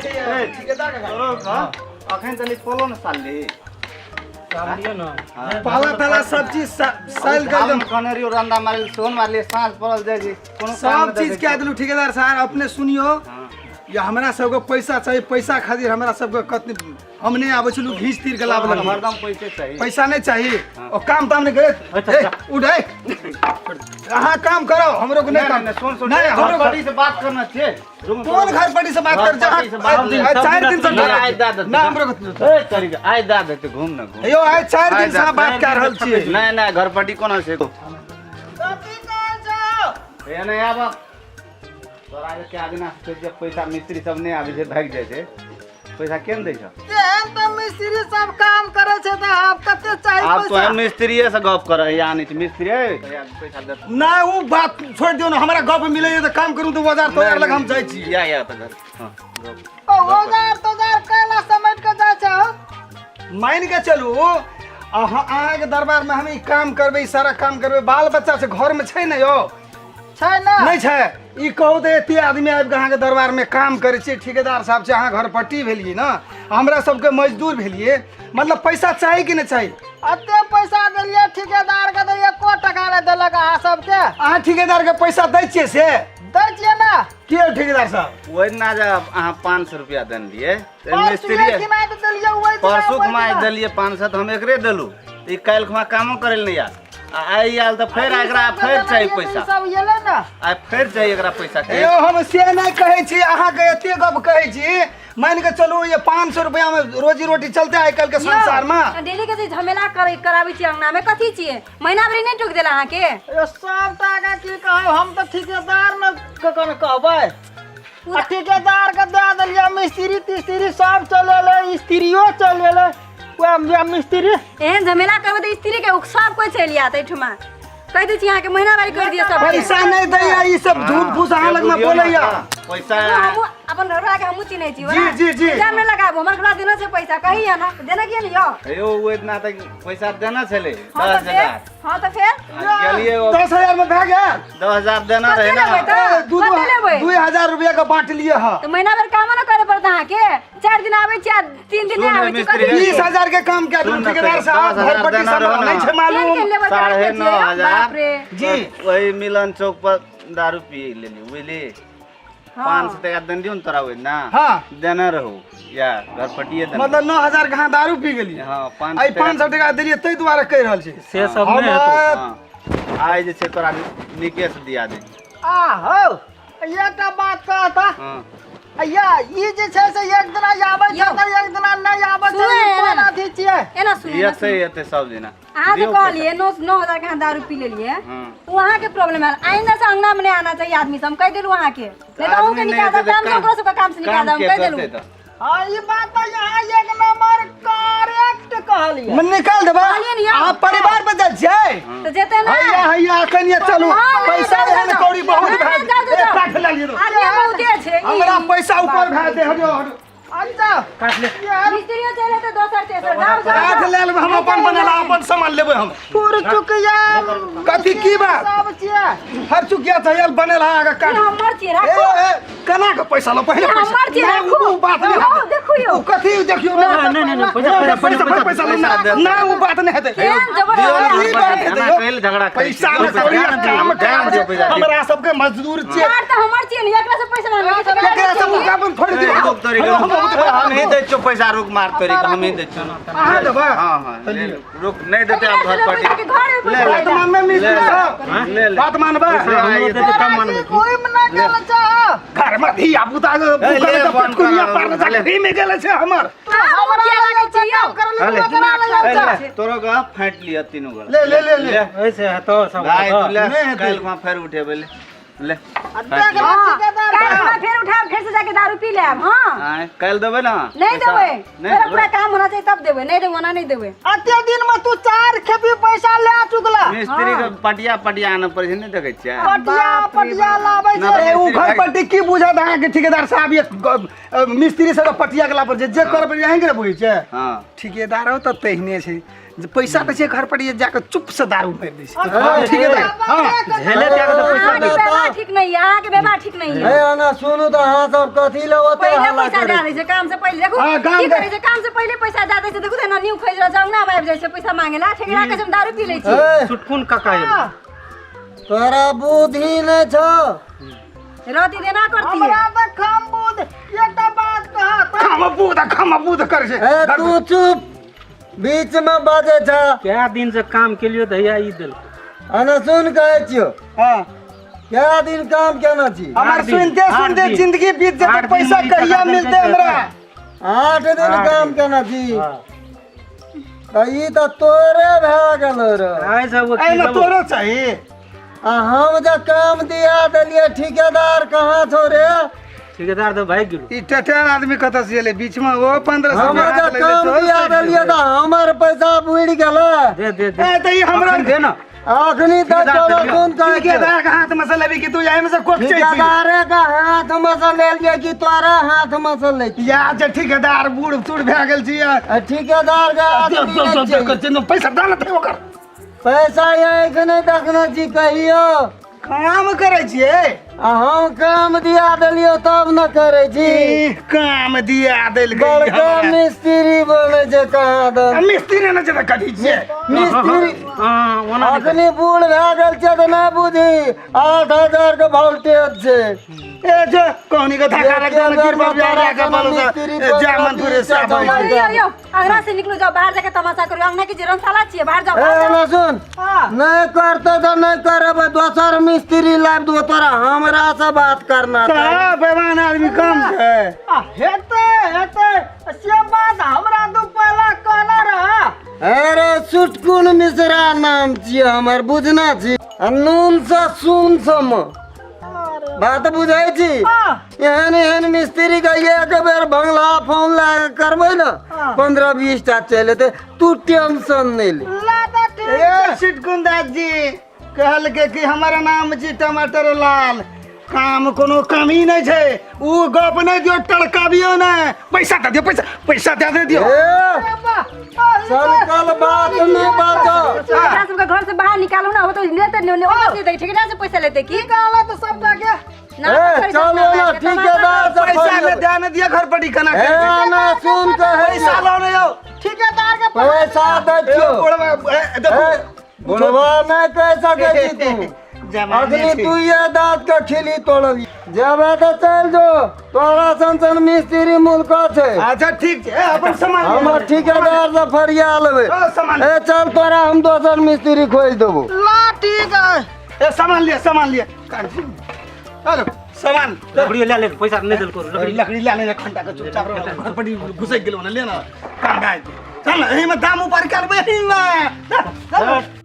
छै ठेकेदार के तोरो घर अखन तनी पोलो न सालली। सालियो न। पाला ताला सब चीज साल के एकदम कहने रहियो रंदा मारल सोन मारलिए, साँझ पड़ल जाइ छै कोनो काम सब नहि चीज देखै कए छै। देलू ठेकेदार साहब। अपने सुनियो, हाँ। या हमरा सबके पैसा चाही, पैसा खातिर हमरा सबके कतनी हम नहि आबै छलू घीच तीर के लाभ लगे। हरदम पैसे चाही। पैसा नहीं चाहिए और काम ताम नहीं करे। अच्छा, ए, उठ ए। अहाँ काम करो, हमरो को नहीं नहीं काम। नहीं, सुन सुन, नहीं हमरो घर पटी से बात करना छे। कौन घर पटी से बात कर? घर पटी से बात जहाँ कर। 4 दिन से नहीं, आइ दए देतै। ना हमरो को ए तोरी के, आइ दए देतै, घूम न घूम। यो आइ 4 दिन आइ से दए बात कर रहल छियै। नहीं नहीं, घर पटी कोना छै? कथी कहै छौ? ए नहीं आब तोरा के क्या दिना से जे पैसा मिस्त्री सब नहीं आबै छै, भागि जाइ छै, पैसा केन दै छौ? तेहन तऽ मिस्त्री सब काम करै छै तऽ आब कते चाही आब तो पैसा? मिस्त्रीये से गप कर, या नहीं मिस्त्री पैसा दे। ना उ बात छोड़ दियौ ना, हमरा गप मिले तऽ काम करू तऽ औजार तोजार लग हम जाइ छी। या या तऽ घर हाँ गप। ओ औजार तोजार कैला समेट के जाइ छौ? मान के चलू अहाँ, अहाँके दरबार में हम ई काम करबै, ई सारा काम करबै, बाल बच्चा छै घर में, छै ने यौ? छै ने। नहि छै? ई कहू तऽ एते आदमी आबि कऽ अहाँके दरबारमे काम करै छियै, ठेकेदार साहब छै, अहाँ घर पट्टी भेलियै ने, हमरा सबके मजदूर भेलियै, मतलब पैसा चाही कि नहि चाही? एते पैसा देलियै ठेकेदार के तऽ एको टका नहि देलक अहाँ सबके। अहाँ ठेकेदारके पैसा दै छियै से? दै छियै ने। के यौ ठेकेदार साहब? ओहि दिना जे अहाँ 500 रुपया देने रहियै तऽ परसुए मिस्त्री खिना तऽ देलियै ओहि दिना, परसू ओहि खुमा दिना। देलियै 500 तऽ हम एकरे देलू, ई काल्हि खुमा कामो करै लए नहि आयल आ आइ आयल तऽ फेर एकरा फेर चाही पैसा। सब एलै ने। आइ फेर चाही एकरा पैसा के। यौ हम से नहि कहै छी, अहाँके एते गप कहै छी, मान के चलू ये 500 रुपया में रोजी रोटी चलते आइ काल्हि के संसार में? डेली के जे झमेला करे कराबै छी अंगना में, कथी छियै? महीना भरि नहि टोकि देला अहाँके? यो सब टाका की कहब, हम तऽ ठेकेदार ने कखन कहबै, आ ठेकेदार के दए देलियै, मिस्त्री तिस्त्री सब चलि एलै, स्त्रियो चलि एलै, वएह वएह मिस्त्री। एहन झमेला करबै तऽ स्त्री के सब कोइ चलि आयत एहिठुमा। कहि दै छी अहाँके, महीना भरि करि दिअ सब। पैसा नहि दैया, ई सब झूठ फूस अहाँ लग में बोलैया। पैसा हमहूँ अपन घरवाला के हमहूँ चिन्है छी। जी, जी, जी। इल्जाम नहि लगाबू, हमर घरवाला देने छै पैसा, कही है ना देने के लिए। यौ ओ इतना तक पैसा देना छलै। हाँ दस तऽ फेर हजार हाँ तऽ फेर आ गेलियै ओ 10,000 में भए गेल। 10,000 देना कते रहै ने। लेबै तऽ? ए, दू कते लेबै? 2,000 रुपया के बांट लिए हँ। तऽ महीना भरि कामो नहि करे पड़त अहाँके, 4 दिन आबै छी आ 3 दिन नहि सुन आबै छी। मिस्त्री, कथी? 20,000 के काम कए देलहुँ सुन ना, ठेकेदार साहब, 10,000 घर पट्टी देना सब रहो ना। नहि छै मालूम। केहन लेबै? 9,500। बाप रे। जी। वही मिलन चौक पर दारू पी लेली बुझली। 500 टका देने दियौ ने तोरा ओहि ना। हाँ। देने रहू या घर पटिए देने। मतलब 9,000 के अहाँ दारू पी गेलियै? हाँ, 500 आइ 500 टका देलियै ताहि दुआरे कहि रहल छी। से सब नहि हेतौ। हाँ, आइ जे छै तोरा नीके से दिया दे। आ हौ, एकटा बात कहता। हाँ। या ई जे छै से एक दिना आबै छै यौ। तऽ एक दिना नहि आबै छै। सुनै ई कोन एना। अथी छियै? एना सुनू, एना एतै एतै सब दिना। अहाँ जे दियौ कहलियै 9,000 के अहाँ दारू पी लेलियै, हाँ। ओ अहाँके प्रॉब्लम है। आइंदा से अंगना में नहीं आना चाहिए आदमी सब, हम कहि देलहुँ अहाँके, नहीं तऽ अहूँके आदमी नहि निकाल एतै देब तऽ काम से, ओकरो सबके काम से निकाल काम देब, हम के कहि देलहुँ। करतै तऽ? हाँ, ई बात तऽ यहाँ एक नंबर करेक्ट कहलियै। मन निकाल देबै। कहलियै ने यौ। अहाँ परिवार पर जाइ छियै? तऽ जेतै ना। हैया हैया अखन ये चलू। हाँ, नहि, पैसा जाउ, एहन जाउ। कौड़ी बहुत नहि, भए नहि, जाउ, गेल। जाउ। काट ले लियौ। आदमी बहुते छै ई। हमरा पैसा ऊपर भए दे, हटो हटो। अच्छा काट ले। यार मिस्त्रियो चलि एतै दोसर तेसर, जाउ जाउ काट जाउ। ले लेबै हम, अपन बनेला अपन सामान लेबै हम। पुर चुकिया। कथी की बात? सब छियै। हर चुकिया चाहिए बनेला अहाँके ई काट। हमर छियै, ए, राखू। ए, केना के पैसा लो पहिले ई पैसा। हमर छियै, नहि, राखू। उ बात नहि यौ, हेतै। देखू यौ। उ कथी देखियौ? नहि नहि, नहि, नहि, पैसा, पैसा पैसा, पैसा पैसा लो ना, पैसा ना उ बात नहि हेतै। केहन जबरदस्त दियौ ने ई बात एना हेतै यौ। कैल झगड़ा करै पैसा छी। ने कौड़ी दियौ, काम दियौ, दियौ पैसा, दियौ। हमरा सबके मजदूर छियै। यार तऽ हमर छियै ने, एकरा से पैसा मांगबै के? केकरा से मुकाबन थोड़े ए, दियौ। रुक तोरी के, हम रुक। हम ही दै छियौ पैसा, रुक मार तोरी के, हम ही दै छियौ। अहाँ देबै? हाँ हाँ, ले ले, रुक, नहि देतै आब घर पैसा पटी। के घर में ले, पैसा। बात मानबै मिस्त्री ले, साहब? ले, ले। बात मानबै? ले, हमरो देतै तब मानबै। कोई मना गेल छौ? घर में धिया पुता ए, ले, बंद पेटकुनिया कर, पार ले। जा में गेल छै हमर। हमरा लागै छै यौ। ले, दिमाग खराब ए, छै। ले, तोरो के फाटि लिअ तीनू गोरा। ले ले ले ले। ले ऐसे हेतौ सब। भाय तू ले। नहि हेतै। काल्हि खुमा फेर उठेबै, ले ले। देख ले। हाँ, ठेकेदार। काल्हि हमरा फेर उठाब, फेर से जाके दारू पी लेब। हाँ। आँय, काल्हि देबै ने नहीं पैसा? देबै। नहि मेरा देबै? पूरा काम होना चाहिए तब देबै, नहीं देबै ओना नहीं देबै। अते दिन में तू चार खेपी पैसा ले चुकला। मिस्त्री के पटिया पटिया आनऽ पड़ै छै, नहि देखै छियै? पटिया पटिया लाबै ना छै। ए, उ घर पट्टी की बुझत अहाँके ठेकेदार साहब? ये मिस्त्री सब पटिया गेला पर जे जे करबै अहींके ने बुझै छै। हाँ। ठेकेदारो तऽ तेहने छै। जे पैसा दै छै घर पर ये जाके चुप से दारू मारि दै छै। ठिकेदार, हाँ। झेले त्याग तऽ पैसा अहाँके व्यवहार ठीक नहीं है, अहाँके व्यवहार ठीक नहीं है। हे अना सुनू तऽ अहाँ सब कथी लए ओते पहिले हल्ला पैसा करै दे दै छै काम से पहिले। देखू हाँ, काम की के- करै छै, काम से पहिले पैसा दे दै छै। देखू तऽ न्यू खोजि रहल छै, अंगना मे आबि जाइ छै पैसा मांगे ला। ठेकेदार कहै छै हम दारू पी लै छी। ए, सुटकुन काका एलै। तोरा बुद्धि नहि छौ। रहती देना करती। हमरा तऽ कम बुध एकटा बात कह। खाम बूद खाम बूद करै छै। ए तू चुप, बीच मे बाजै छ। कए दिन से काम केलियो तऽ हैया ई देलको। अना सुन कहै छियौ। हाँ। कए दिन काम केने छी? हमर आठ दिन, सुनते आठ सुनते दिन। जिंदगी बीत जेतै, आठ दिन पैसा ई कहिया टका मिलतै देलकै। हमरा? 8 दिन आठ काम दिन। केने छी। हाँ। तऽ ई तऽ तोरे भए गेलो रे। आइ सब की एहिमे देबो? तोरो चाही। आ हम जे काम दिया देलियै ठिकेदार कहाँ छौ रे? ठेकेदार तऽ भागि गेलो। ई टटेर आदमी कतऽ से एलै बीचमे? ओ 1500 हम जे काम दिया देलियै तऽ हमर पैसा बुड़ि गेलै। दे दे दे। ए तऽ ई हमरा अखन दे ना। अखनी तऽ ठिकेदार चलो से लिअ। सुन कहै छियौ। ठिकेदार के हाथ में से लेबी कि तू एहिमे से कोक छै? ठिकेदारे के हाथ मे से लेलियै कि तोरा हाथ मे से लै छी? या जे ठिकेदार बूढ़ सूढ़ भए गेल छी। आ ठिकेदार के आदमी नहि छै। पैसा दऽ ने ओकर। पैसा आँखि नहि देखने छी कहियो। काम करै छियै। आ हम काम दिया देलियौ तब न करै छी। ई काम दिया देलकै। बड़का मिस्त्री बनै छै कहाँ दन। मिस्त्री नहि छै तऽ कथी छियै? मिस्त्री। हाँ, ओना नहि। अखनी बूढ़ भए गेल छै तऽ नहि बुझी 8000 के वोल्टेज छै। ए जो कहनी के धक्का रख एके दे बेर मे तोरा के कोनो बोलो मिस्त्री जा मनपुरे से 15 यौ यौ यौ, अंगना से निकलू, जाओ बाहर जाके तमाशा करू। अंगना के जे रंगशाला छियै, बाहर जाओ, ए बाहर जाओ। ना सुन, नहि करतै तऽ नहि करबै, दोसर मिस्त्री लाबि देबो तोरा। हमरा से बात करना छै। तऽ बेमान आदमी कम छै। आ हेतै हेतै से बात हमरा तू पहला कहना रहा। अरे सुटकुन मिश्रा नाम छियै हमर, बुझना छी? आ नून से सुन सम बात बुझै छी। एहन एहन मिस्त्री के एक बेर बंगला फोन लए कऽ करबै ने, 15-20 टा चलि एतै। तू टेंशन नहि ले। ला तऽ ठीक। ए सिटकुन दास जी कहलकै कि हमर नाम छी टमाटर लाल, काम कोनो कमी नहि छै। उ गप नहि दियौ, टड़काबियौ नहि, पैसा दऽ दियौ, पैसा पैसा दऽ दे दियौ। ए सनकल बात नहि बाजऽ। एकरा सबके घर से बाहर निकालू ना, ओ तो लेते ने, ओ लेते ठेकेदार से पैसा लेते की निकाला तऽ सबटा के। ना। ए चलो ना ठिकेदार से। पैसा नहि दए नहि दिअ घर पटी केना ए ना सुन कहै पैसा लऽ ने यौ। ठिकेदार के पैसा दै छियौ। बुढ़वा, ए, देखू। ए, बुढ़वा नहि कहि सकै छी तू। जमाने अखनी छै। तू ये दाँत के खिली तोड़ल जेबे तऽ चलि जो, तोरा सन सन मिस्त्री मुल्क छै। अच्छा ठीक छै, ए, अपन सामान लिअ। हमर ठिकेदार से फरिया लेबै। ओ, सामान। ए चल, तोरा हम दोसर मिस्त्री खोजि देबो। ला ठीक है। ए सामान लिअ, सामान लिअ, हेलो सामान। लकड़ी लए ले, पैसा नहि देलको लकड़ी। लकड़ी लए ले खंडा के, चुपचाप रह, घर पर घुसैक गेलौ ने, ले ना काम भए जेतै। चल ने, एहिमे दाम ऊपर करबै एहिमे। चल, चल।